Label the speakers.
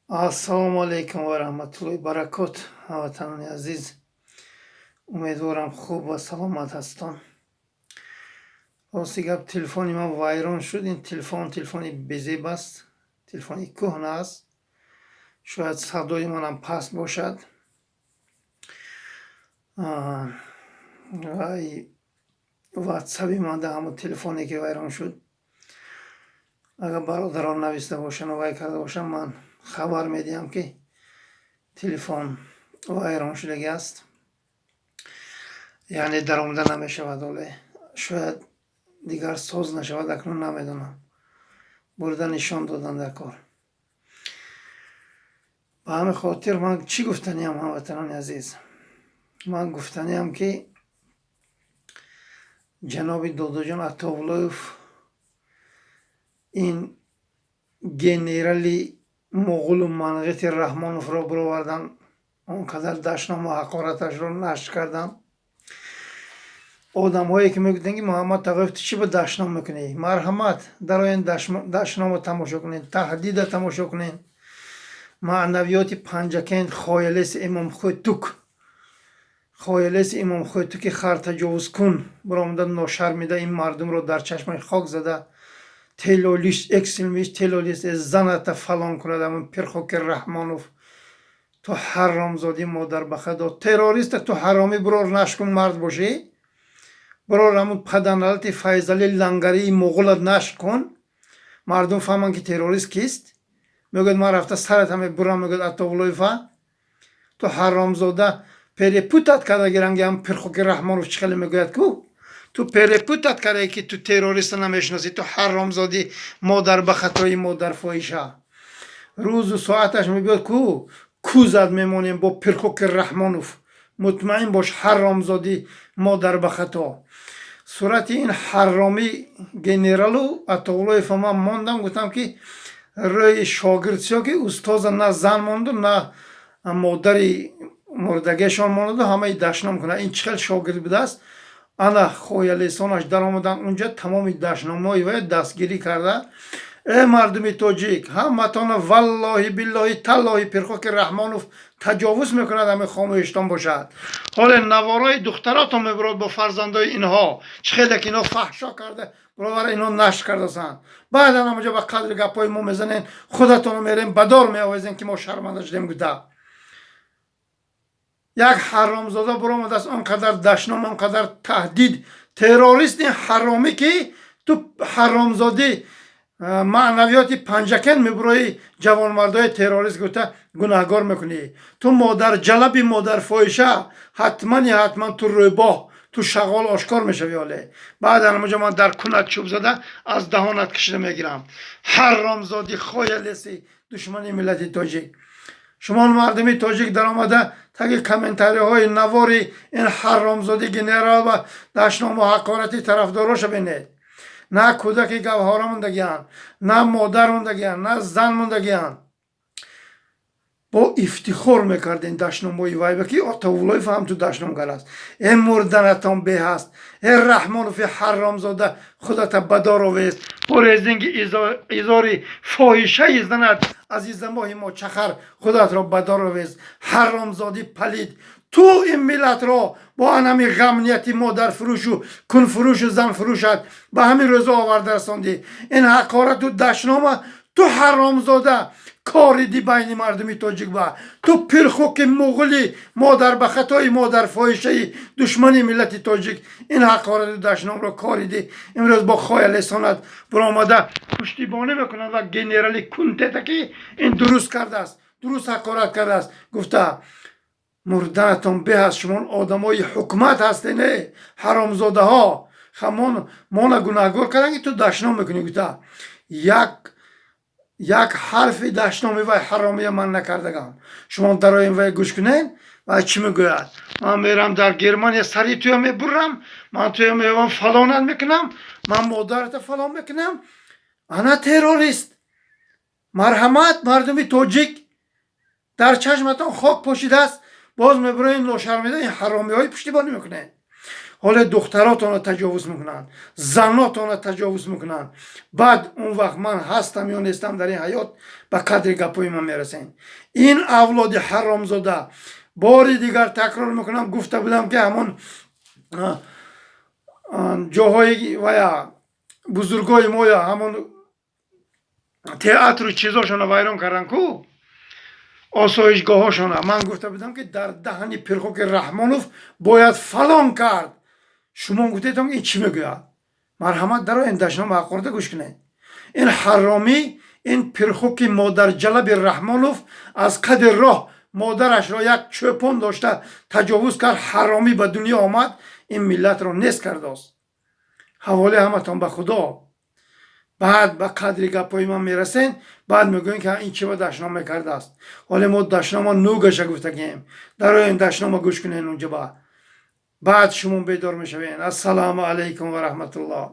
Speaker 1: Ассалому алайкум ва раҳматуллоҳи баракот, ҳамватанони азиз. Умедворам, хуб ва саломат ҳастон. Рости гап, телефони ман вайрон шуд. Ин телефон телефони безеб аст, телефони кӯҳна аст. Шояд садои манам паст бошад. Вай ватсаби ман дар ҳамон телефоне, ки вайрон шуд, агар бародарон нависта бошанд, вай карда бошанд, ман хабар медиҳам, ки телефон вайрон шудагӣ аст, яъне даромада намешавад. Оле шояд дигар соз нашавад, акнун намедонам, бурда нишон додан дар кор. Ба ҳамин хотир ман чӣ гуфтаниам, ҳамватанони азиз? Ман гуфтаниам, ки ҷаноби Додоҷон Атовуллоев, ин генерали муғулу манғити Раҳмоновро бировардан, он қадар дашному ҳақораташро нашр карданд. Одамҳое, ки мегӯянд, ки Муҳаммад Тағоев, ту чӣ ба дашном мекунӣ? Марҳамат, дароен, дашномо тамошо кунед, таҳдида тамошо кунед. Маънавиёти Панҷакент, хоялеси Имомхӯтук, хоялеси Имомхӯтуки хартаҷовузкун биромада, ношармида, ин мардумро дар чашмаи хок зада, телолиш эксилмиш телолис заната фалон кунад. Ҳамон пирхоки Раҳмонов, ту ҳаромзодӣ, модарбахадо, террориста, ту ҳаромӣ, бирор нашр кун. Мард бошӣ, бирор ҳамун паданалати Файзали Лангарии муғулат нашр кун, мардум фаҳманд, ки террорист кист. Мегӯяд, ман рафта сарата мебурам, мегӯяд Атовуллоева. Ту ҳаромзода, перепутать карда гиранги ҳам пирхоки Раҳмонов чӣ хеле мегӯяд ку, ту перепутать кардае, ки ту террориста намешиносӣ. Ту ҳаромзодӣ, модар ба хатои, модарфоҳиша, рӯзу соаташ мебиёд ку, кузат мемонем бо пирхоки Раҳмонов, мутмаин бош, ҳаромзодӣ, модар ба хато. Сурати ин ҳаромӣ генералу Атовуллоева ман мондам, гуфтам, ки рӯи шогирд сиё, ки устоза на зан монду, на модари мурдагиашон мондаду ҳамаи дашном кунад. Ин чӣ хел шогирд будааст? Ана хоялесонаш даромадан унҷа, тамоми дашномҳои вай дастгирӣ карда. Э, мардуми тоҷик, ҳаматона валлоҳи, биллоҳи, таллоҳи, пирхоки Раҳмонов таҷовуз мекунад, ҳамин хомӯштон бошад. Ҳоле наворои духтаротон мебурод бо фарзандои инҳо, чӣ хеле ки инҳо фаҳшо карда баровара, инҳо нашр кардасанд. Баъдан ҳамаҷо ба қадри гапҳои мо мезанен, худатонро мерем ба дор меовезем, ки мо шарманда шудем гуфта. Як ҳаромзода баромадааст, он қадар дашном, он қадар таҳдид, террорист ин ҳаромӣ, ки ту ҳаромзодӣ, маънавиёти Панҷакент мебурои, ҷавонмардои террорист гуфта гунаҳгор мекунӣ. Ту модарҷалаби, модарфоҳиша, ҳатмани ҳатман ту рӯбоҳ, ту шағол ошкор мешавӣ. Оле баъдан ҳамаҷо ман дар кунат чӯб зада, аз даҳонат кашида мегирам. Ҳаромзодӣ, хоялеси, душмани миллати тоҷик. Шумо мардуми тоҷик даромада, таги комментариҳои навори ин ҳаромзодӣ генерал ва дашному ҳақорати тарафдороша бинед. На кӯдаки гавҳора мондагианд, на модар мондагианд, на зан мондагианд. Бо ифтихор мекардем дашномҳои вайба, ки Атовуллоев ҳам ту дашномгар аст. Э, мурданатон беҳ аст. Э, Раҳмонови ҳаромзода, худата ба дор овез, бо резинги изори фоҳишаи занат, азизамоҳи мо чахар, худатро ба дор овез. Ҳаромзодӣ, палид, ту ин миллатро бо анами ғамнияти модарфурӯшу кунфурӯшу занфурӯшат ба ҳамин рӯза оварда расондӣ. Ин ҳақорату дашнома ту ҳаромзода кориди байни мардуми тоҷик ба. Ту пирхуки муғули, модар ба хатои, модарфоҳишаи, душмани миллати тоҷик, ин ҳақорату дашномро кориди. Имрӯз бо хоялесонат баромада пуштибонӣ мекунад ва генерали кунтета, ки ин дуруст кардааст, дуруст ҳақорат кардааст гуфта. Мурданатон беҳ аст. Шумо одамои ҳукумат ҳастен, э ҳаромзодаҳо, хамон мона гунаҳгор кардан, ки ту дашном мекунӣ гуфта. Як як ҳарфи дашноми вай ҳаромия ман накардагам. Шумо дароем, вай гӯш кунед, вай чӣ мегӯяд: ман мерам дар Германия, сари туя мебурам, ман туя меёвам, фалонат мекунам, ман модарата фалон мекунам. Ана террорист. Марҳамат, мардуми тоҷик, дар чашматон хок пошидааст, боз мебуроем, ношармида, ин ҳаромиҳои пуштибонӣ мекунед. Ҳоле духтаротонро таҷовуз мекунанд, занотонро таҷовуз мекунанд. Баъд он вақт ман ҳастам ё нестам дар ин ҳаёт, ба қадри гапҳои ман мерасем. Ин авлоди ҳаромзода, бори дигар такрор мекунам, гуфта будам, ки ҳамон ҷоҳои вая бузургои моя, ҳамон театру чизошонро вайрон кардан ку, осоишгоҳҳошона, ман гуфта будам, ки дар даҳани пирхоки Раҳмонов бояд фалон кард. Шумо гуфтедон, ин чӣ мегӯяд? Марҳамат, дароен, дашнома ҳақорда гӯш кунед. Ин ҳаромӣ, ин пирхоки модарҷалаби Раҳмонов аз қади роҳ модарашро як чӯпон дошта таҷовуз кард. Ҳаромӣ ба дунё омад, ин миллатро нест кардааст. Ҳаволе ҳаматон ба Худо. Баъд ба қадри гапҳои ман мерасен, баъд мегӯем, ки ин чӣ ба дашном мекардааст. Ҳоле мо дашнома нугаша гуфтагем. Дароен, дашнома гӯш кунен унҷа ба, баъд шумо бедор мешавен. Ассалому алайкум ва раҳматуллоҳ.